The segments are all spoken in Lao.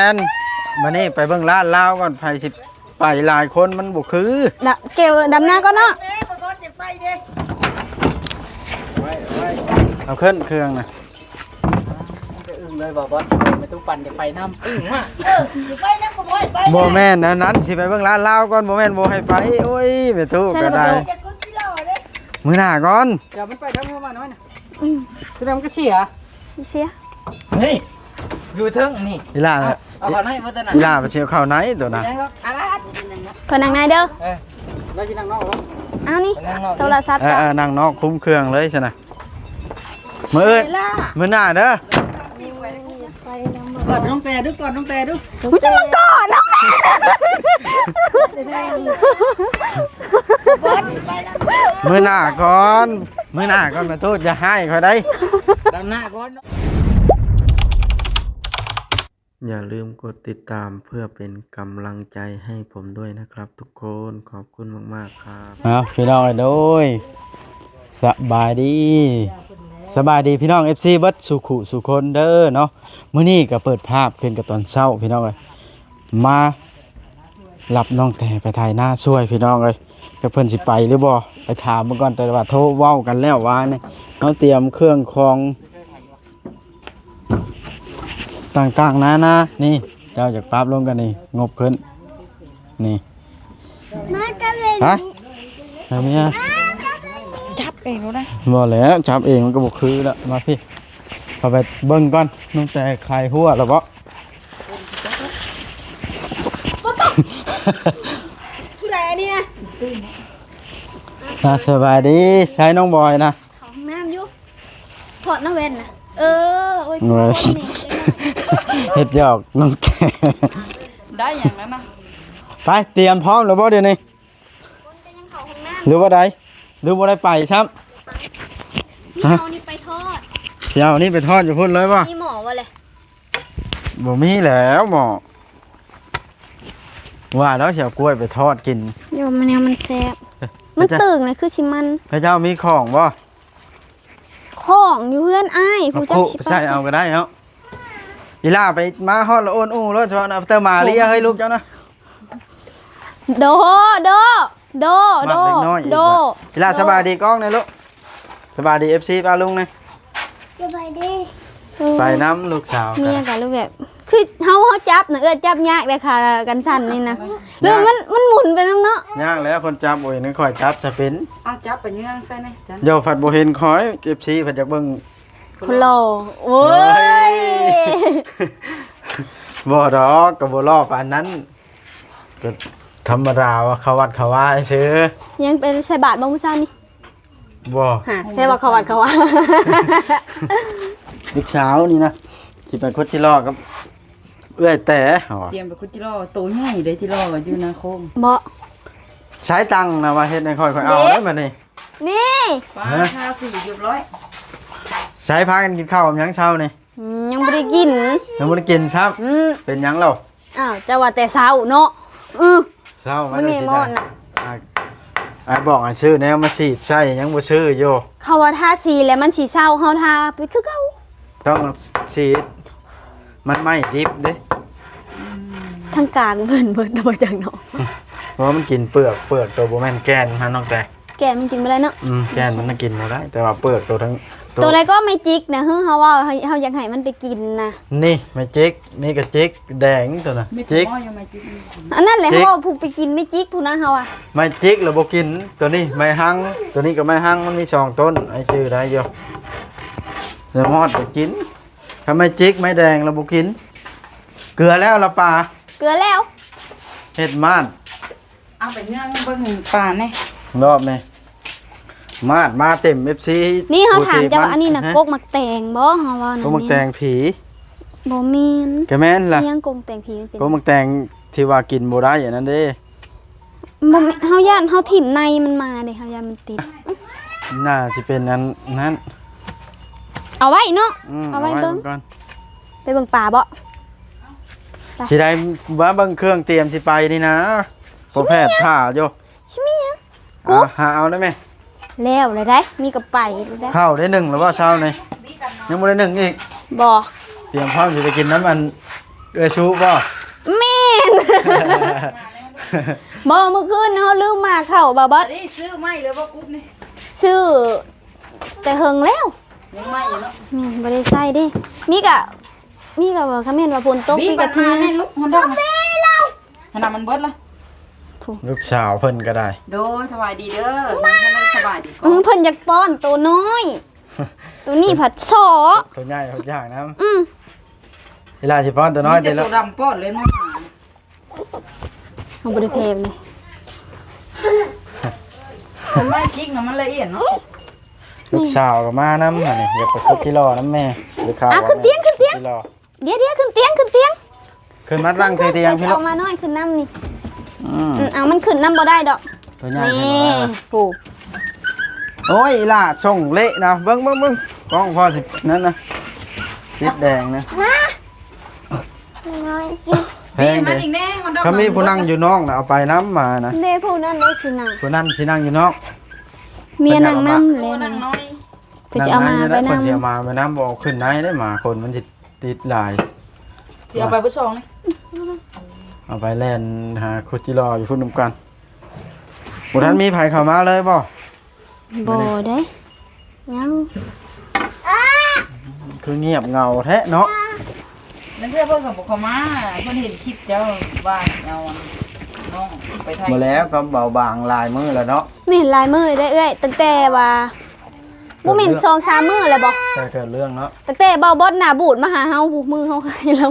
ອັນ ມານີ້ໄປເບິ່ງລາດລາວກ່ອນ ໃຜຊິໄປຫຼາຍຄົນມັນບໍ່ຄື. ດະ ເກວດຳນາກ່ອນເນາະ. ເອົາຂຶ້ນເຄື່ອງນະ. ອຶ້ງເລີຍບໍ່ບອດ ແມ່ຕູ້ປັ່ນຈະໄປນຳ. ອຶ້ງມາກ. ເອີ ຊິໄປນຳກໍບໍ່ໃຫ້ໄປ. ບໍ່ແມ່ນອັນນັ້ນ ຊິໄປເບິ່ງລາດລາວກ່ອນ ບໍ່ແມ່ນບໍ່ໃຫ້ໄປ. ໂອ້ຍ ແມ່ຕູ້ກໍໄດ້. ມື້ໜ້າກ່ອນ. ດຽວມັນໄປທາງເຮືອມານ້ອຍນະ. ອືມ ຄືນຳມັນກໍເສຍ. ເສຍ. ນີ້ ຢູ່ເທິງນີ້. ອີຫຼ້າ ເອົາເຂົ້າໃນບໍ່ຕົວນັ້ນ. ອີຫຼ້າໄປຊິເອົາເຂົ້າໃນຕົວນັ້ນ. ເປັນຫຍັງດອກ. ອາດ ຂໍນັ່ງໃນເດີ. ເອີ ລາວຊິນັ່ງນອກບໍ່? ເອົານີ້ ນັ່ງນອກ ໂທລະສັບ. ເອີ ເອີ ນັ່ງນອກຄຸມເຄື່ອງເລີຍຊັ້ນນະ. ມື້ອື່ນ ມື້ໜ້າເດີ. ກອດນ້ອງແຕດູ ກອດນ້ອງແຕດູ. ກູຈະມາກອດນ້ອງແຕ. ມື້ໜ້າກ່ອນ ມື້ໜ້າກ່ອນ ແມ່ຕູ້ ຢ່າຮ້າຍຂ້ອຍໄດ໋. ດຳໜ້າກ່ອນ. อย่าลืมกดติดตามเพื่อเป็นกำลังใจให้ผมด้วยนะครับทุกคน ขอบคุณมากๆครับ. ເອົາ ພີ່ນ້ອງເອີຍ ໂດຍ ສະບາຍດີ ສະບາຍດີພີ່ນ້ອງ ເອັຟຊີ ເບິດສູ່ຄູ່ສູ່ຄົນເດີເນາະ. ມື້ນີ້ກໍເປີດພາບຂຶ້ນກັບຕອນເຊົ້າພີ່ນ້ອງເອີຍ ມາຮັບນ້ອງແຕໄປໄຖນາຊ່ວຍພີ່ນ້ອງເອີຍ. ຈັກເພິ່ນຊິໄປຫຼືບໍ່ ໄປຖາມເບິ່ງກ່ອນ. ແຕ່ວ່າໂທເວົ້າກັນແລ້ວວ່ານີ້ ເຮົາຕຽມເຄື່ອງຂອງ ຕ່າງໆນານາ. ນີ້ ເຈົ້າຢາກປັບລົງກັນນີ້ ງົບຂຶ້ນ ນີ້ ມາຈັບເອງ ໄປ ໃຫ້ເມຍຈັບເອງໂລດນະ. ບໍ່ແລ້ວ ຈັບເອງມັນກໍບໍ່ຄືລະ. ມາພີ່ ເຂົ້າໄປເບິ່ງກ່ອນ. ນ້ອງແຕໄຄຮົ່ວລະບໍ່? ຜູ້ໃດອັນນີ້ນະ? ອ່າ ສະບາຍດີ ໃສນ້ອງບອຍນະ? ເຂົ້າຫ້ອງນ້ຳຢູ່. ຖອດນະແວ່ນນະ. ເອີ ໂອ້ຍ ໂອ້ຍ ເຮັດຫຍອກນ້ອງແຕ ໄດ້ຫຍັງນັ້ນນະ. ໄປ ຕຽມພ້ອມແລ້ວບໍ່ດຽວນີ້ ຫຼືວ່າໃດ ຫຼືບໍ່ໄດ້ໄປຊ້ຳ? ນີ້ເຮົານີ້ໄປທອດ ຊິເອົານີ້ໄປທອດຢູ່ພຸ້ນເລີຍບໍ່? ມີໝໍ້ບໍ່ແລະ? ບໍ່ມີແລ້ວໝໍ້ ວ່າແລ້ວຊິເອົາກ້ວຍໄປທອດກິນ. ໂຍມ ແນວມັນແຊບ ມັນຕຶງນະ ຄືຊິມັນ. ເຂົາເຈົ້າມີຂອງບໍ່? ຂອງຢູ່ເຮືອນອ້າຍ ຜູ້ຈັກຊິໄປໃສ່ເອົາກໍໄດ້ເນາະ. ອີຫຼ້າໄປມາຮອດລະໂອນອູ້ໂລດ ເຈົ້ານະ ເຕີມາເລີຍເຮີ້ຍລູກເຈົ້ານະ. ໂດ ໂດ ໂດ ໂດ ເດັກນ້ອຍອີກ ໂດ. ອີຫຼ້າ ສະບາຍດີກ້ອງແດ່ລູກ ສະບາຍດີເອັຟຊີປ້າລຸງແດ່. ສະບາຍດີ. ໄປນຳລູກສາວ ເມຍກໍຮູ້ແບບ ຄືເຮົາ ເຮົາຈັບນະ ເອື້ອຍຈັບຍາກເດ້ ຂາກັນສັ່ນນີ້ນະ ແລ້ວມັນ ມັນໝູນໄປນຳເນາະ. ຍາກແລ້ວ ຄົນຈັບ ໂອ້ຍ ນັ້ນຂ້ອຍຈັບຊະເປັນ. ເອົາຈັບໄປເຍືອງໃສ່ແດ່ ໂຍ ພັດບໍ່ເຫັນຂ້ອຍ ເອັຟຊີ ພັດຢາກເບິ່ງຄົນຫຼໍ່. ໂອ້ຍ ບໍ່ດອກ ກໍບໍ່ຫຼໍ່ປານນັ້ນ ກໍທຳມະດາວ່າເຂົ້າວັດເຂົ້າວາຊື່. ຍັງໄປໃສ່ບາດບໍ່ມື້ເຊົ້ານີ້? ບໍ່ ຫາ ແຄ່ວ່າເຂົ້າວັດເຂົ້າວາ. ລູກສາວນີ້ນະ ຊິໄປຂຸດຈິລໍກັບເອື້ອຍແຕ່ ຕຽມໄປຂຸດຈິລໍ ໂຕໃຫຍ່ເດ້ຈິລໍຢູ່ນາໂຄງ. ບໍ່ ໃຊ້ຕັງນະວ່າເຮັດໃຫ້ຂ້ອຍ ຂ້ອຍເອົາໄດ້ບັດນີ້. ນີ້ ປາ ທາສີຮຽບຮ້ອຍ. ໃຊ້ພາກັນກິນເຂົ້າຫຍັງເຊົ້ານີ້? ອືມ ຍັງບໍ່ໄດ້ກິນ ຍັງບໍ່ໄດ້ກິນຊ້ຳ. ອືມ ເປັນຫຍັງລາວ? ອ້າວ ເຈົ້າວ່າແຕ່ເຊົ້າເນາະ. ອື ເຊົ້າມາ ມື້ນີ້ມອດນະ ອ້າຍບອກໃຫ້ຊື້ແນວມາສີດໃສ່ ຍັງບໍ່ຊື້ຢູ່. ເຂົາວ່າທາສີແລ້ວມັນຊິເຊົາ ເຮົາທາໄປຄືເກົ່າ. ຕ້ອງສີດ ມັນໄມ້ດິບເດ້. ອືມ ທາງກາງເພິ່ນເບິດແລ້ວບໍ່ຈັກເນາະ ເພາະວ່າມັນກິນເປືອກ ເປືອກໂຕບໍ່ແມ່ນແກ່ນຫັ້ນນ້ອງແຕ່. ແກ່ນມັນກິນບໍ່ໄດ້ເນາະ. ອືມ ແກ່ນມັນກິນບໍ່ໄດ້ ແຕ່ວ່າເປືອກໂຕທັງ ໂຕໃດກໍໄມ້ຈິກນະ ເຮົາ ເຮົາວ່າເຮົາ ເຮົາຢາກໃຫ້ມັນໄປກິນນະ. ນີ້ໄມ້ຈິກ ນີ້ກໍຈິກແດງໂຕນະ ຈິກ ອັນນັ້ນແຫຼະ ເຮົາຜູ້ໄປກິນໄມ້ຈິກພຸ້ນນະ ເຮົາວ່າ. ໄມ້ຈິກລະບໍ່ກິນ ໂຕນີ້ໄມ້ຮັງ ໂຕນີ້ກໍໄມ້ຮັງ ມັນມີສອງຕົ້ນ ອ້າຍຈື່ໄດ້ຢູ່. ແລ້ວມອດກໍກິນ ຖ້າໄມ້ຈິກໄມ້ແດງລະບໍ່ກິນ. ເກືອແລ້ວລະປາ ເກືອແລ້ວ ເຮັດມາດ. ເອົາໄປຍ່າງເບິ່ງປານແດ່ ລອບນີ້ ມາດມາເຕັມ ເອັຟຊີ. ນີ້ເຮົາຖາມເຈົ້າວ່າ ອັນນີ້ນະ ກົກໝາກແຕງບໍ່? ເຮົາວ່ານັ້ນ ກົກໝາກແຕງຜີ ບໍ່ແມ່ນ ກະແມ່ນລະ ອີ່ຫຍັງກົກໝາກແຕງຜີ ມັນເປັນ ກົກໝາກແຕງທີ່ວ່າກິນບໍ່ໄດ້ອັນນັ້ນເດ້. ບໍ່ແມ່ນ ເຮົາຢ້ານເຮົາຖິ້ມໃນມັນມາເດ້ ເຮົາຢ້ານມັນຕິດ. ໜ້າຊິເປັນອັນນັ້ນ ເອົາໄວ້ເນາະ ອືມ ເອົາໄວ້ເບິ່ງ ເອົາໄວ້ເບິ່ງກ່ອນ ໄປເບິ່ງປາບໍ່? ຊິໄດ້ມາເບິ່ງເຄື່ອງຕຽມຊິໄປນີ້ນະ ພໍ່ແພດຖ້າຢູ່. ຊິມີຫຍັງ ອ່າ ຫາເອົາໄດ້ແມະ ແລ້ວລະໄດ໋ ມີກໍໄປໄດ້. ເຂົ້າໄດ້ໜຶ້ງແລ້ວບໍ່ເຊົ້ານີ້? ຍັງບໍ່ໄດ້ໜຶ້ງອີກ ບໍ່ ຕຽມພ້ອມຊິໄປກິນນຳອັນ ເອື້ອຍຊຸບໍ່? ແມ່ນ ບໍ່ ມື້ຄືນເຮົາລືມໝາກເຂົ້າ ບ່າວບອດ ອັນນີ້ຊື້ໃໝ່ຫຼືວ່າກຸບນີ້? ຊື້ແຕ່ເຫິງແລ້ວ ຍັງໃໝ່ຢູ່ເນາະ ແມ່ນ ບໍ່ໄດ້ໃສ່ເດ້ ມີກະ ມີກະວ່າ ຄັນແມ່ນວ່າຝົນຕົກ ມີກະຖື ແມ່ນລູກ ຮອນດອກ ຂະໜາດມັນເບິດລະ ລູກສາວເພິ່ນກະໄດ້ ໂດຍ ສະບາຍດີເດີ ເພິ່ນສະບາຍດີ ອື ເພິ່ນຢາກປ້ອນໂຕນ້ອຍ ໂຕນີ້ພັດຊໍ ໂຕໃຫຍ່ພັດຢາກນຳ ອື ອີຫຼ້າຊິປ້ອນໂຕນ້ອຍຕິລະ ມີແຕ່ໂຕດຳປ້ອນເລີຍ ເຮົາບໍ່ໄດ້ແພງເດ້ ມັນໄມ້ຄິກນະ ມັນລະອຽດເນາະ ລູກສາວກະມານຳ ອັນນີ້ ຢາກໄປຄຸດຈີລໍນຳແມ່ ໄດ້ຂ່າວ ອ່ະ ຂຶ້ນຕຽງ ຂຶ້ນຕຽງ ດຽວໆ ຂຶ້ນຕຽງ ຂຶ້ນຕຽງ ຂຶ້ນມານັ່ງເທິງຕຽງພີ້ລູກ ເອົາມານ້ອຍຂຶ້ນນຳນີ້ ອື ອື ເອົາ ມັນຂຶ້ນນຳບໍ່ໄດ້ດອກ ໂຕໃຫຍ່ ນີ້ ໂອ້ຍ ອີຫຼ້າ ສົ່ງເລະນະ ເບິ່ງ ເບິ່ງ ເບິ່ງ ກ້ອງພໍ່ຊິນັ້ນນະ ຕິດແດງນະ ນ້ອຍ ແພງເດ້ ຄັນມີຜູ້ນັ່ງຢູ່ນອກນະ ເອົາໄປນຳໝານະ ເດ້ ຜູ້ນັ້ນເດ້ຊິນັ່ງ ຜູ້ນັ້ນຊິນັ່ງຢູ່ນອກ ເມຍນັ່ງນຳແຫຼະ ເພິ່ນຊິເອົາໝາໄປນຳ ເພິ່ນຊິເອົາໝາໄປນຳ ບໍ່ເອົາຂຶ້ນໃນເດ້ ໝາຄົນມັນຊິຕິດຫຼາຍ ຊິເອົາໄປເບິດສອງນີ້ ເອົາໄປແລ່ນຫາຄຸດຈີລໍຢູ່ພຸ້ນນຳກັນ ບໍ່ທັນມີໃຜເຂົ້າມາເລີຍບໍ່? ບໍ່ເດ້ ຍັງ ຄືງຽບເຫງົາແທ້ເນາະ ນັ້ນເພື່ອເພິ່ນກະບໍ່ເຂົ້າມາ ເພິ່ນເຫັນຄລິບເຈົ້າວ່າເອົານ້ອງໄປຖ່າຍ ບໍ່ແລ້ວ ກະເບົາບາງຫຼາຍມື້ແລ້ວເນາະ ແມ່ນຫຼາຍມື້ເດ້ເອື້ອຍ ຕັ້ງແຕ່ວ່າ ບໍ່ແມ່ນສອງສາມມື້ແລ້ວບໍ່? ແຕ່ເກີດເລື່ອງເນາະ ຕັ້ງແຕ່ເບົາບອດໜ້າບູດມາຫາເຮົາ ຜູ້ມືເຮົາໃຫ້ລາວ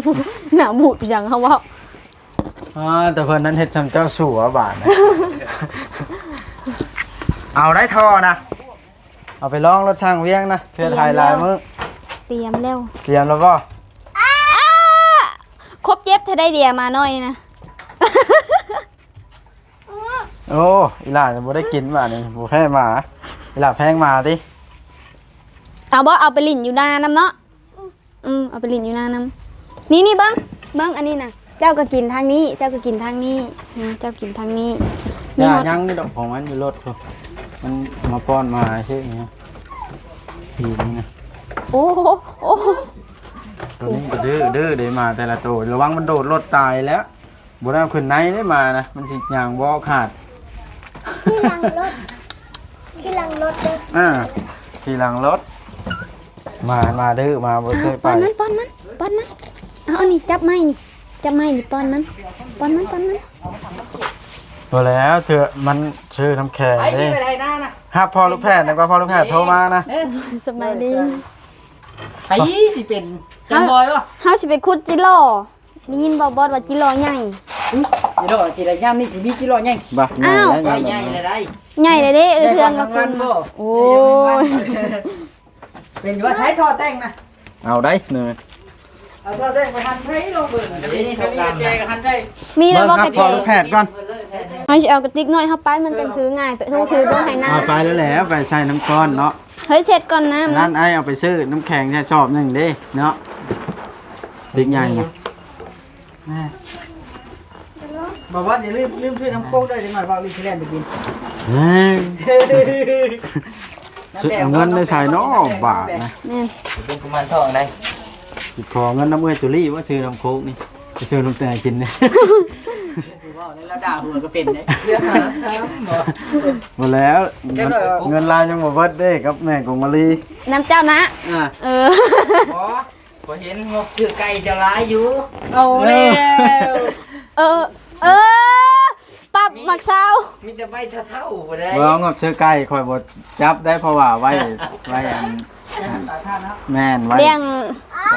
ໜ້າບູດຫຍັງເຮົາເວົ້າ ອ່າ ແຕ່ເພິ່ນນັ້ນເຮັດຊ່ຳເຈົ້າສູ່ບາດ ເອົາໄດ້ທໍ່ນະ ເອົາໄປລອງລົດຊ່າງວຽງນະ ເພື່ອຖ່າຍຫຼາຍມື້ ຕຽມແລ້ວ ຕຽມແລ້ວບໍ່? ຄົບເຈັບແທ້ໄດ໋ເດຍ ໝານ້ອຍນະ. ໂອ້ ອີຫຼ້າບໍ່ໄດ້ກິນບາດນີ້ ບໍ່ແພ້ໝາ ອີຫຼ້າແພງໝາຕິ ເອົາບໍ່ ເອົາໄປຫຼິ້ນຢູ່ນານຳເນາະ ອື ເອົາໄປຫຼິ້ນຢູ່ນານຳ ນີ້ໆ ເບິ່ງ ເບິ່ງອັນນີ້ນະ ເຈົ້າກະກິນທາງນີ້ ເຈົ້າກະກິນທາງນີ້ ນີ້ ເຈົ້າກິນທາງນີ້ ນີ້ ຍັງຢູ່ດອກ ຂອງມັນຢູ່ລົດພຸ້ນ ມັນມາປ້ອນໝາຊື່ນີ້ ປີນີ້ນະ ໂອ້ໂຫ ໂອ້ໂຫ ໂຕນີ້ກະດື້ ດື້ເດ້ ໝາແຕ່ລະໂຕ ລະວັງມັນໂດດລົດຕາຍແລ້ວ. ບໍ່ໄດ້ເອົາຂຶ້ນໃນເດ້ໝານະ ມັນຊິຍ່າງບໍ່ຂາດ ຂີ່ຫຼັງລົດ ຂີ່ຫຼັງລົດເດີ ອ່າ ຂີ່ຫຼັງລົດ ໝາ ໝາດື້ ໝາບໍ່ເຄີຍໄປ ປ້ອນມັນ ປ້ອນມັນ ປ້ອນມັນ ເອົາອັນນີ້ຈັບໄມ້ນີ້ ຈັບໄມ້ນີ້ປ້ອນມັນ ປ້ອນມັນ ປ້ອນມັນ ບໍ່ແລ້ວ ເທື່ອມັນຊື້ນ້ຳແຂງເດ້ ໄປໄດ້ນະ ຮັບພໍ່ລູກແພດນະ ກວ່າພໍ່ລູກແພດໂທມານະ ສະບາຍດີ ໃຜຊິເປັນ ຈັນບອຍບໍ່ ເຮົາຊິໄປຂຸດຈີລໍ ໄດ້ຍິນບໍ່ບອດວ່າຈີລໍໃຫຍ່ ຈີລໍ ຈີລໍຍາມນີ້ຊິມີຈີລໍໃຫຍ່ ບໍ່ ອ້າວ ໃຫຍ່ແລ້ວໄດ໋ ໃຫຍ່ແລ້ວເດ້ ເອີ ເທື່ອງລະຄົນ ໂອ້ຍ ເປັນຢູ່ວ່າໃຊ້ທໍ່ແຕ່ງນະ ເອົາໄດ໋ ເອົາທໍ່ແຕ່ງໄປຫັນໄທລອງເບິ່ງ ມີແລ້ວບໍ່ກະແຈ ກະຫັນໄທ ມີແລ້ວບໍ່ກະແຈ ແພດກ່ອນ ເຮົາຊິເອົາກະຕິກນ້ອຍເຮົາໄປ ມັນຈັ່ງຖືງ່າຍ ໂທຊື່ເບິ່ງໃຫ້ນາ ເອົາໄປແລ້ວແຫຼະ ໄປໃສ່ນ້ຳກ້ອນເນາະ ເຮີ້ຍ ເຊັດກ່ອນນະ ນັ້ນອ້າຍເອົາໄປຊື້ນ້ຳແຂງໃສ່ຊອບໜຶ່ງເດ້ເນາະ ເດັກໃຫຍ່ນະ ບໍ່ວ່າຢ່າລືມ ລືມຊື້ນ້ຳໂຄກເດີ ຈັກໜ້ອຍເວົ້າອີກຊິແລ່ນໄປກິນ ເອີ ເອົາເງິນໄດ້ໃສເນາະບາດນະ ແມ່ນ ເປັນກຸມານທອງໄດ໋ ຊິຂໍເງິນນຳເອື້ອຍຕຸລີວ່າຊື້ນ້ຳໂຄກນີ້ ໄປຊື້ນ້ຳແຕງກິນນີ້ ເວົ້າແລ້ວລາວດ່າຫົວກະເປັນເດ້ ບໍ່ແລ້ວ ເງິນລາວຍັງບໍ່ເບິດເດ້ ກັບແມ່ກົງມາລີ ນຳເຈົ້ານະ ອ່າ ເອີ ບໍ່ ຂ້ອຍເຫັນງົບຊື້ໄກ່ເຈົ້າຫຼາຍຢູ່ ເອົາແລ້ວ ເອີ ເອີ ປັບໝາກຊາວ ມີແຕ່ໃບເຖົ້າໆ ບໍ່ໄດ້ ບໍ່ ງົບຊື້ໄກ່ຂ້ອຍບໍ່ຈັບໄດ້ ເພາະວ່າໄວ້ ໄວ້ອັນ ແມ່ນ ໄວ້ ລ້ຽງ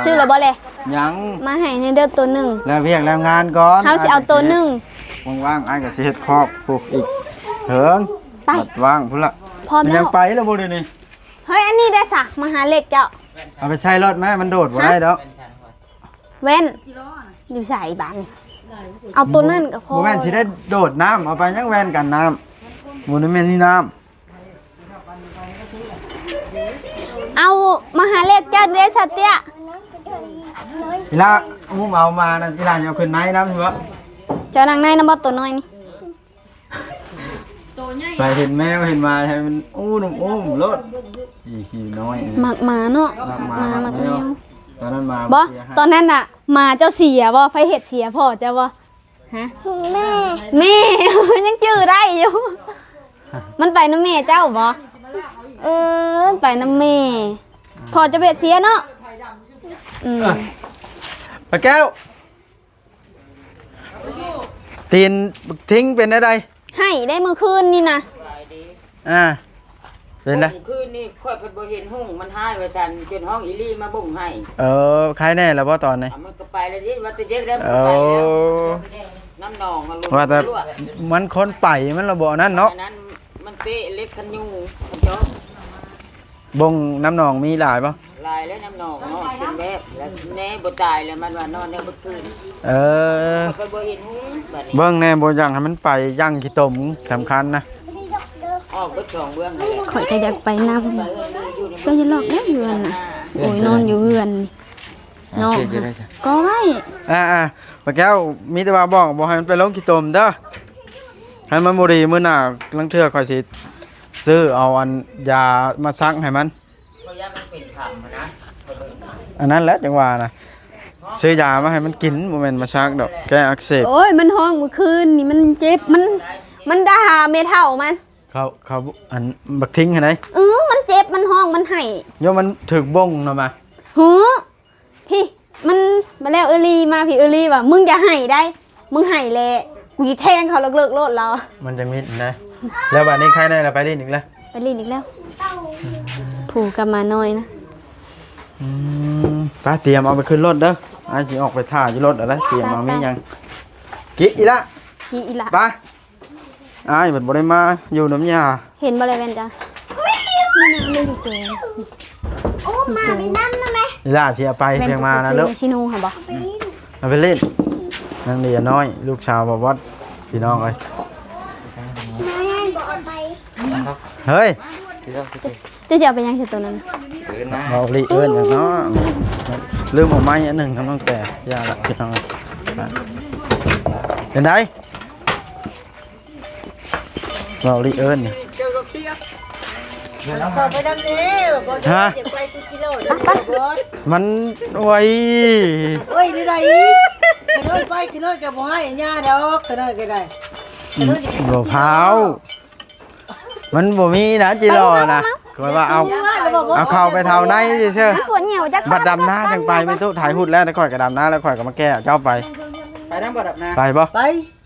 ຊື້ແລ້ວບໍ່ແລ ຍັງ ມາໃຫ້ແດ່ເດີໂຕໜຶ່ງ ແລ້ວວຽກແລ້ວງານກ່ອນ ເຮົາຊິເອົາໂຕໜຶ່ງ ວ່າງໆ ອ້າຍກະຊິເຮັດຄອກປູກອີກເຖິງ ໄປ ບັດວ່າງພຸ້ນລະ ພ້ອມແລ້ວ ມັນຍັງໄປແລ້ວບໍ່ດຽວນີ້ ເຮີ້ຍ ອັນນີ້ເດ້ສະ ມະຫາເລັກເຈົ້າ ເອົາໄປໃສ່ລົດແມ້ ມັນໂດດບໍ່ໄດ້ດອກ ແວ່ນ ຢູ່ໃສບາດນີ້ ເອົາໂຕນັ້ນກະພໍ ບໍ່ແມ່ນຊິໄດ້ໂດດນ້ຳ ເອົາໄປຫຍັງແວ່ນກັນນ້ຳ ບໍ່ໄດ້ແມ່ນນີ້ນ້ຳ ເອົາມະຫາເລັກເຈົ້າເດ້ສະເຕ້ຍ ອີຫຼ້າ ອຸ້ມເອົາມານະ ອີຫຼ້າ ເອົາຂຶ້ນໃນນຳ ເຈົ້ານັ່ງໃນນຳບໍ່ ໂຕນ້ອຍນີ້ ໄປເຫັນແມວເຫັນໝາໃຫ້ມັນອູ້ມອຸ້ມໂລດ ອີຂີ້ນ້ອຍ ມັກໝາເນາະ ມັກໝາ ມັກແມວ ມັກແມວ ຕອນນັ້ນໝາບໍ່ ເສຍໃຫ້ ຕອນນັ້ນນະ ໝາເຈົ້າເສຍບໍ່? ໃຜເຮັດເສຍ ພໍ່ເຈົ້າບໍ່? ຮະ ແມ່ ແມ່ ຍັງຈື່ໄດ້ຢູ່. ມັນໄປນຳແມ່ເຈົ້າບໍ່? ເອີ ໄປນຳແມ່ ພໍ່ເຈົ້າເຮັດເສຍເນາະ. ອືມ ປ້າແກ້ວ ຕີນບັກທິງເປັນແນວໃດ? ໄຫ້ໄດ້ມື້ຄືນນີ້ນະ. ອ່າ ເປັນໃດ? ມື້ຄືນນີ້ຂ້ອຍເພິ່ນບໍ່ເຫັນຮຸ່ງ ມັນຮ້າຍວ່າຊັ້ນ ຈົນຮ້ອງອີ່ຫຼີມາບົ້ງໃຫ້. ເອີ ໄຄແນ່ແລ້ວບໍ່ຕອນນີ້? ມັນກໍໄປແລ້ວເດ້ ວ່າແຕ່ເຈັກແລ້ວ ເອີ ມັນໄປແລ້ວ ນ້ຳໜອງ ວ່າແຕ່ມັນຄົນໄປ ມັນລະບໍ່ອັນນັ້ນເນາະ. ອັນນັ້ນມັນເປະເຫຼັກຄັນຍູ ຄັນຈອກ. ບົ້ງນ້ຳໜອງມີຫຼາຍບໍ່? ຫຼາຍແລ້ວນ້ຳໜອງເນາະ ເປັນແບບ ແລ້ວແນ່ບໍ່ຕາຍແລ້ວ ມັນວ່ານອນແນວບໍ່ຕື່ນ. ເອີ ຂ້ອຍບໍ່ເຫັນຮຸ່ງບັດນີ້ ເບິ່ງແນ່ ບໍ່ຢາກໃຫ້ມັນໄປຢ່າງຂີ້ຕົມສຳຄັນນະ. ອອກເບິດສອງເບື້ອງ ຂ້ອຍກໍຢາກໄປນຳ ເຈົ້າຢ່າລັອກເດີເຮືອນນະ. ໂອ້ຍ ນອນຢູ່ເຮືອນນີ້ເນາະ ກໍໄວ້. ອ່າໆ ປ້າແກ້ວ ມີແຕ່ວ່າບອກບໍ່ໃຫ້ມັນໄປລົງຂີ້ຕົມເດີ ຄັນມັນບໍ່ດີມື້ໜ້າ ລາງເທື່ອຂ້ອຍຊິຊື້ເອົາອັນຢາມາສັກໃຫ້ມັນ. ອັນນັ້ນແຫຼະຈັ່ງວ່ານະ ຊື້ຢາມາໃຫ້ມັນກິນ ບໍ່ແມ່ນມາສັກດອກ ແກ້ອັກເສບ. ໂອ້ຍ ມັນຮ້ອງມື້ຄືນນີ້ ມັນເຈັບ ມັນ ມັນດ່າແມ່ເຖົ້າມັນ. ເຂົາ ເຂົາ ອັນບັກທິງຫັ້ນໃດ? ເອີ ມັນເຈັບ ມັນຮ້ອງ ມັນໄຫ້ ຍ້ອນມັນຖືກບົ້ງນຳມາ. ຫື ພີ້ ມັນມາແລ້ວ ເອີລີມາພີ້ ເອີລີວ່າ ມຶງຢ່າໄຫ້ໄດ໋ ມຶງໄຫ້ແຫຼະ ກູຊິແທງເຂົາເລິກໆໂລດລາວ. ມັນຈັ່ງມິດນະ. ແລ້ວບາດນີ້ໄຄແນ່ລະ ໄປຫຼິ້ນອີກແລ້ວ ໄປຫຼິ້ນອີກແລ້ວ. ອືມ ຜູ້ກັບໝານ້ອຍນະ. ອືມ ໄປຕຽມເອົາໄປຂຶ້ນລົດເດີ ອ້າຍຊິອອກໄປຖ້າຢູ່ລົດແລ້ວ ຕຽມເອົາມີຫຍັງ ກິອີ່ລະ ກິອີ່ລະ ໄປ. ອ້າຍເພິ່ນບໍ່ໄດ້ມາຢູ່ນຳຍ່າ ເຫັນບໍ່ລະແວ່ນຈ້າ? ໂອ້ ມາໄປນຳນະແມ່. ອີ່ຫຼ້າຊິເອົາໄປ ແວ່ນ ພຽງມານະລູກ ຊິນູຫັ້ນບໍ່? ເອົາໄປຫຼິ້ນ ນາງເດຍນ້ອຍ ລູກສາວບ່າວບອດ ພີ່ນ້ອງເອີຍ. ແມ່ບໍ່ເອົາໄປ ເຮີ້ຍ ເຈົ້າຊິເອົາໄປຫຍັງຊະໂຕນັ້ນ? ເອີ້ນມາ ເວົ້າລີເອີ້ນຫຍັງເນາະ ລືມເອົາໄມ້ອັນໜຶ່ງນຳນ້ອງແຕ່ ຢ່າລະພີ່ນ້ອງ. ເປັນໃດ? ເວົ້າລີເອີ້ນ ເຂົ້າໄປນຳແດ່. ຮະ? ມັນ ໂອ້ຍ ໂອ້ຍ ໄດ້ ຂະນ້ອຍໄປ ຂະນ້ອຍກໍບໍ່ໃຫ້ຍ່າດອກ ຂະນ້ອຍກໍໄດ້ ບໍ່ພ້າວ. ມັນບໍ່ມີນະຈິລໍນະ ຂ້ອຍວ່າເອົາ ເອົາເຂົ້າໄປເທົ່າໃນຊື່ໆ ປວດຫຍັງຈັກ ບັດດຳນາຈັ່ງໄປ. ແມ່ຕູ້ຖ່າຍຮູບແລ້ວ ຂ້ອຍກໍດຳນາແລ້ວ ຂ້ອຍກໍມາແກ້ເຈົ້າໄປ. ໄປນຳບໍ່ດຳນາ? ໄປບໍ່? ໄປ.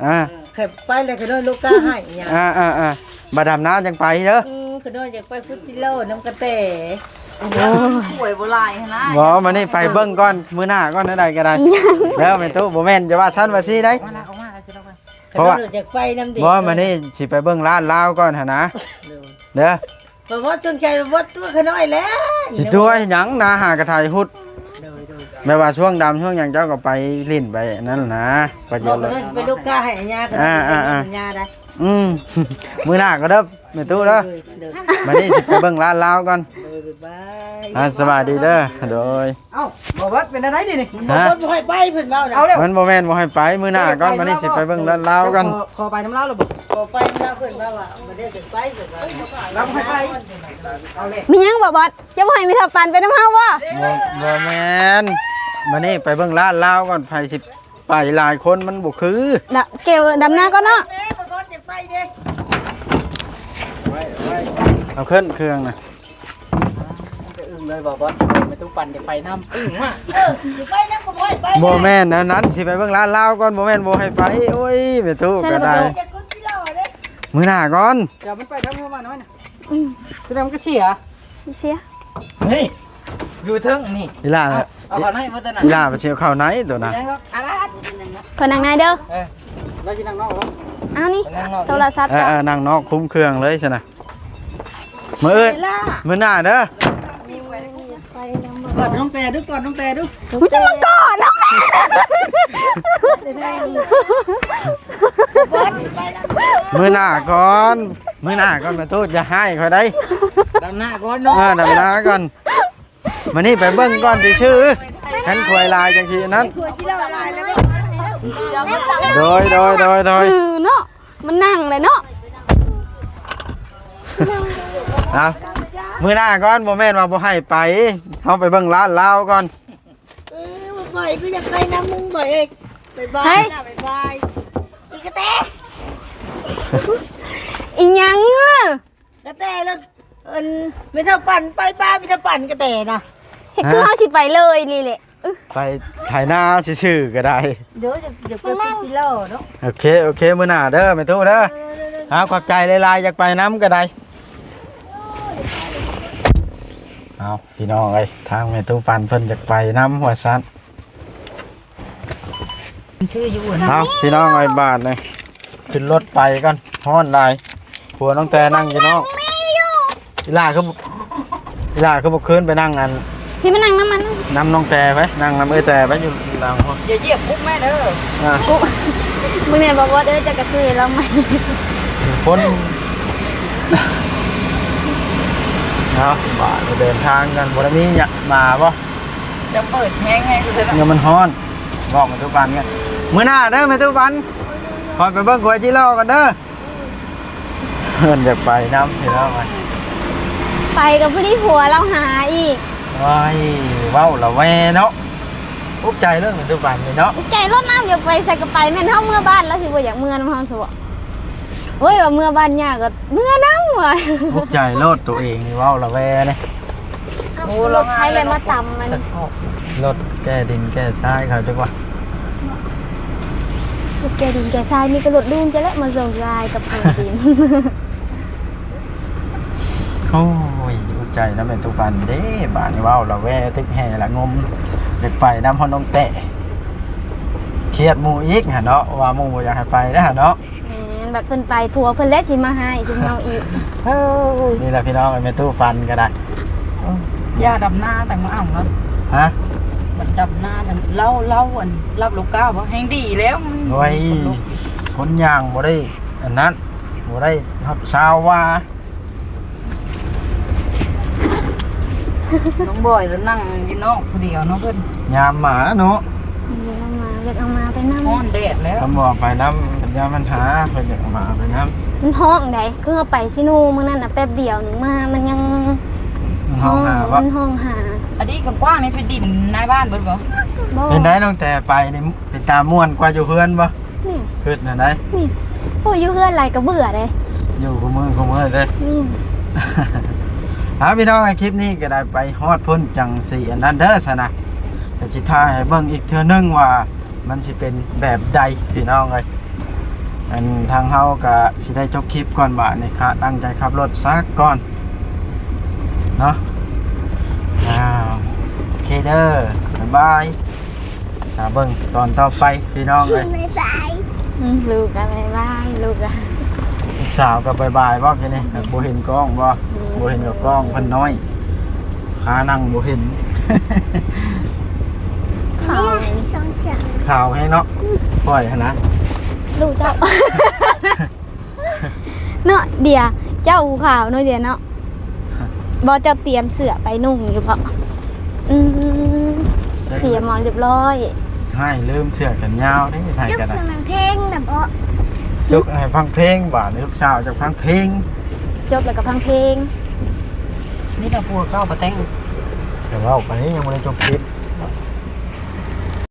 ອ່າ ເອີ ໄປແລ້ວຂະນ້ອຍລູກກາໃຫ້ຫຍັງ. ອ່າໆໆ ບັດດຳນາຈັ່ງໄປເດີ. ອືມ ຂະນ້ອຍຢາກໄປພຸດຕິໂລນຳກະແຕ. ໂອ້ຍ ປ່ວຍບໍ່ຫຼາຍຫັ້ນນະ. ບໍ່ ມື້ນີ້ໄປເບິ່ງກ່ອນ ມື້ໜ້າກ່ອນ ແນວໃດກໍໄດ້ເດີແມ່ຕູ້. ບໍ່ແມ່ນຈະວ່າຊັ້ນວ່າຊີ້ໄດ໋ ເພາະວ່າ ຢາກໄປນຳເດ. ບໍ່ ມື້ນີ້ຊິໄປເບິ່ງຮ້ານລາວກ່ອນຫັ້ນນະ ໂດຍ ເດີ. ບໍ່ວ່າສົນໃຈບໍ່ຕົວະຂະນ້ອຍແລ້ວ ຊິຕົວະຫຍັງນະ ຫາກະຖ່າຍຮູບ. ໂດຍໆ ແບບວ່າຊ່ວງດຳຊ່ວງຫຍັງເຈົ້າກໍໄປຫຼິ້ນໄປນັ້ນນະ ໄປຢອກ ໄປລູກກາໃຫ້ອາຍາ ອ່າໆໆ ອາຍາໄດ້. ອືມ ມື້ໜ້າກໍເດີແມ່ຕູ້ເດີ. ໂດຍໆ ມື້ນີ້ຊິໄປເບິ່ງຮ້ານລາວກ່ອນ. ໂດຍ ບາຍບາຍ ອ່າ ສະບາຍດີເດີ. ໂດຍ. ເອົ້າ ບໍ່ເບິດເປັນແນວໃດນີ້? ຮະ? ບໍ່ໃຫ້ໄປເພິ່ນເວົ້ານະ. ເອົາແລ້ວ ມັນບໍ່ແມ່ນບໍ່ໃຫ້ໄປ ມື້ໜ້າກ່ອນ. ມື້ນີ້ຊິໄປເບິ່ງລາວ ລາວກ່ອນ. ຂໍ ຂໍໄປນຳລາວແລ້ວບໍ່? ຂໍໄປນຳລາວ ເພິ່ນວ່າ ວ່າບໍ່ໄດ້ຈະໄປ ເພິ່ນວ່າ ລາວບໍ່ໃຫ້ໄປ. ເອົາແລ້ວ ມີຫຍັງບໍ່ບອດ? ຈະບໍ່ໃຫ້ແມ່ເຖົ້າປັນໄປນຳເຮົາບໍ່? ບໍ່ ບໍ່ແມ່ນ ມື້ນີ້ໄປເບິ່ງລາດລາວກ່ອນ ໃຜຊິໄປຫຼາຍຄົນມັນບໍ່ຄື. ລະ ເກວດຳນາກ່ອນເນາະ. ເອົາຂຶ້ນເຄື່ອງນະ. ອຶ້ງເລີຍບໍ່ບອດ ແມ່ຕູ້ປັນຈະໄປນຳ ອຶ້ງມາກ. ເອີ ຊິໄປນຳກໍບໍ່ໃຫ້ໄປ. ບໍ່ແມ່ນແນວນັ້ນ ຊິໄປເບິ່ງລາດລາວກ່ອນ ບໍ່ແມ່ນບໍ່ໃຫ້ໄປ. ໂອ້ຍ ແມ່ຕູ້ກໍໄດ້ ມື້ໜ້າກ່ອນ. ດຽວມັນໄປທາງເຮືອມານ້ອຍນະ. ອືມ ແສດງວ່າມັນກໍເສຍ ເສຍ. ນີ້ ຢູ່ເທິງນີ້ ອີ່ຫຼ້າ ເອົາເຂົ້າໃນໝົດຕົວນັ້ນ. ອີ່ຫຼ້າໄປເຊວເຂົ້າໃນຕົວນັ້ນ. ເປັນຫຍັງດອກ ອາດ ຂໍນັ່ງໃນເດີ. ເອີ ລາວຊິນັ່ງນອກເນາະ. ເອົານີ້ ນັ່ງນອກ ໂທລະສັບ. ເອີ ເອີ ນັ່ງນອກຄຸມເຄື່ອງເລີຍຊັ້ນນະ. ມື້ອື່ນ ມື້ໜ້າເດີ. ກອດນ້ອງແຕດູ ກອດນ້ອງແຕດູ. ມຶງຈະມາກອດນ້ອງແຕ. ມື້ໜ້າກ່ອນ ມື້ໜ້າກ່ອນ ແມ່ຕູ້ຢ່າຮ້າຍຂ້ອຍໄດ໋. ດຳນາກ່ອນເນາະ. ເອີ ດຳນາກ່ອນ. ມານີ້ໄປເບິ່ງກ່ອນຊື່ໆ ຄັນຄວາຍລາຍຈັ່ງຊີ້ນັ້ນ. ໂດຍ ໂດຍ ໂດຍ ໂດຍ. ເອີເນາະ ມັນນັ່ງແຫຼະເນາະ. ເອົາ ມື້ໜ້າກ່ອນ ບໍ່ແມ່ນວ່າບໍ່ໃຫ້ໄປ ເຮົາໄປເບິ່ງລາດລາວກ່ອນ. ຂ້ອຍຄືຢາກໄປນຳມຶງ ບ່ອຍເອີຍ. ບາຍບາຍ ເຮີ້ຍ ລາ ບາຍບາຍ. ອີກະແຕ ອີຫຍັງ? ກະແຕລົດ ອັນ ແມ່ເຖົ້າປັນ ໄປປ່າແມ່ເຖົ້າປັນກະແຕນະ. ເຮັດຄື ຮະ? ເຮົາຊິໄປເລີຍນີ້ແຫຼະ. ໄປໄຖນາຊື່ໆກໍໄດ້. ດຽວ ດຽວ ດຽວໄປກິນເຫຼົ້າເນາະ. ໂອເຄ ໂອເຄ ມື້ໜ້າເດີແມ່ຕູ້ເດີ. ເອີ ເດີໆ ເອົາ ຂອບໃຈຫຼາຍໆ ຢາກໄປນຳກໍໄດ້. ເອົາ ພີ່ນ້ອງເອີຍ ທາງແມ່ຕູ້ປັນເພິ່ນຢາກໄປນຳວ່າຊັ້ນ. ຊື່ຢູ່ນະ. ເອົາ ພີ່ນ້ອງເອີຍ ບາດນີ້ຂຶ້ນລົດໄປກ່ອນ ຮ້ອນຫຼາຍ. ຜົວນ້ອງແຕນັ່ງຢູ່ນອກ. ອີຫຼ້າຄື ອີຫຼ້າຄືບໍ່ຄືນໄປນັ່ງອັນ ພີ່ມານັ່ງນຳມັນ ນຳນ້ອງແຕໄປ ນັ່ງນຳເອື້ອຍແຕໄປ ຢູ່ຫຼັງພຸ້ນ. ຢ່າຢຽບກຸກແມ່ເດີ. ອ່າ ກຸກ ມື້ນີ້ບໍ່ ບໍ່ເດີ ຈັກກະຊື້ລາວໃໝ່ ຄົນ. ເອົາ ບາດເດີນທາງກັນ ບໍ່ໄດ້ມີຫຍັງມາບໍ່? ຈະເປີດແຮງໃຫ້ເພິ່ນ ເງິນມັນຮ້ອນ. ບອກແມ່ຕູ້ປັນກັນ ມື້ໜ້າເດີແມ່ຕູ້ປັນ. ຂ້ອຍໄປເບິ່ງຂວາຍຈິລໍກ່ອນເດີ. ເພິ່ນຢາກໄປນຳພີ່ນ້ອງ. ໄປກໍພໍດີຜົວລາວຫາອີກ. ໂອ້ຍ ເວົ້າລະແວເນາະ. ອຸກໃຈເລີຍແມ່ຕູ້ປັນນີ້ເນາະ. ອຸກໃຈໂລດນະ ຢາກໄປໃສກໍໄປ. ແມ່ນເຮົາເມືອບ້ານ ລາວຊິບໍ່ຢາກເມືອນຳເຮົາຊະບໍ? ໂອ້ຍ ວ່າເມືອບ້ານຍ່າກໍເມືອນຳວ່າ. ອຸກໃຈໂລດ ໂຕເອງນີ້ເວົ້າລະແວເດ້. ໂອ້ ລົດໃຜແຫຼະມາຕຳມັນ ລົດແກ່ດິນແກ່ຊາຍເຂົາຈັກວ່າ. ລົດແກ່ດິນແກ່ຊາຍ ມີແຕ່ລົດລຸງຈະແຫຼະມາສົ່ງຊາຍກັບເຂົາດິນ. ໂອ້ຍ ອຸກໃຈນຳແມ່ຕູ້ປັນເດ້. ບາດນີ້ເວົ້າລະແວ ຕຶກແຫ່ລະງົມ ຢາກໄປນຳຮອດນ້ອງແຕະ. ຄຽດໝູ່ອີກຫັ້ນເນາະ ວ່າໝູ່ບໍ່ຢາກໃຫ້ໄປເດ້ຫັ້ນເນາະ. ແມ່ນ ບັດເພິ່ນໄປ ຜົວເພິ່ນແຫຼະຊິມາຮ້າຍຊຸມເຮົາອີກ. ເອີ ນີ້ແຫຼະພີ່ນ້ອງ ແມ່ຕູ້ປັນກໍໄດ້. ເອີ ຢ່າດຳນາຈັ່ງມາເອົາເນາະ. ຮະ? ບັດດຳນາຈັ່ງ ເລົ່າ ເລົ່າອັນ ລັບລູກຄ້າບໍ່ ແຮ່ງດີແລ້ວ. ມັນ ໂອ້ຍ ຄົນລຸກ ຄົນຍ່າງບໍ່ໄດ້ອັນນັ້ນ ບໍ່ໄດ້ຮັບຊາວວ່າ. ນ້ອງບອຍລະນັ່ງຢູ່ນອກຜູ້ດຽວເນາະເພິ່ນ. ຍາມໝາເນາະ. ຢາກເອົາໝາ ຢາກເອົາໝາໄປນຳ. ຮ້ອນແດດແລ້ວ ຄຳວ່າໄປນຳ ຍາມມັນຫາ ເພິ່ນຢາກເອົາໝາໄປນຳ. ມັນຮ້ອງໃດ ຄືເຮົາໄປຊິໂນມື້ນັ້ນນະ ແປັບດຽວໜຶ່ງມາ ມັນຍັງ ມັນຮ້ອງຫາບໍ່? ມັນຮ້ອງຫາ. ອັນນີ້ກະກວ້າງນີ້ເປັນດິນນາຍບ້ານເບິດບໍ່? ບໍ່. ເປັນໃດນ້ອງແຕໄປນີ້ ເປັນຕາມ່ວນກວ່າຢູ່ເຮືອນບໍ່? ນີ້ ຄິດແນວໃດ? ນີ້ ໂອ້ຍ ຢູ່ເຮືອນຫຼາຍກະເບື່ອເດ້ ຢູ່ຄູ່ມື້ຄູ່ມື້ເດ້. ນີ້ ເອົາ ພີ່ນ້ອງເອີຍ ຄລິບນີ້ກໍໄດ້ໄປຮອດພຸ້ນ ຈັ່ງຊິອັນນັ້ນເດີຊັ້ນນະ ກໍຊິຖ່າຍໃຫ້ເບິ່ງອີກເທື່ອໜຶ່ງວ່າມັນຊິເປັນແບບໃດ ພີ່ນ້ອງເອີຍ. ອັນ ທາງເຮົາກໍຊິໄດ້ຈົບຄລິບກ່ອນ ບາດນີ້ ຂະຕັ້ງໃຈຂັບລົດຊະກ່ອນເນາະ. ອ້າວ ໂອເຄເດີ ບາຍບາຍ. ຖ້າເບິ່ງຕອນຕໍ່ໄປພີ່ນ້ອງເອີຍ. ບາຍບາຍ. ອືມ ລູກກໍບາຍບາຍ ລູກກໍ ລູກສາວກໍບາຍບາຍບໍ່? ທີນີ້ ອືມ ບໍ່ເຫັນກ້ອງບໍ່? ອືມ ບໍ່ເຫັນກໍກ້ອງເພິ່ນນ້ອຍ ຂານັ່ງບໍ່ເຫັນ. ຂາວ ຂາວແຮງເນາະ. ອືມ ຂ້ອຍຫັ້ນນະ ລູກເຈົ້າ. ເນາະ ເດຍ ເຈົ້າຫູຂາວເນາະ ເດຍເນາະ. ບໍ່ ເຈົ້າຕຽມເສື້ອໄປນຸ່ງຢູ່ບໍ່? ອືມ ຕຽມມາຮຽບຮ້ອຍ. ໃຫ້ລືມເສື້ອແຂນຍາວເດ້ ໃຫ້ກໍໄດ້. ຈົກໃຫ້ມັນເພງນະເບາະ. ຈົກໃຫ້ຟັງເພງ ບາດນີ້ລູກສາວຈະຟັງເພງ. ຈົບແລ້ວກໍຟັງເພງ. ນີ້ລະຜົວເກົ່າປາແຕງ. ແຕ່ເວົ້າໄປຍັງບໍ່ໄດ້ຈົບຄລິບ.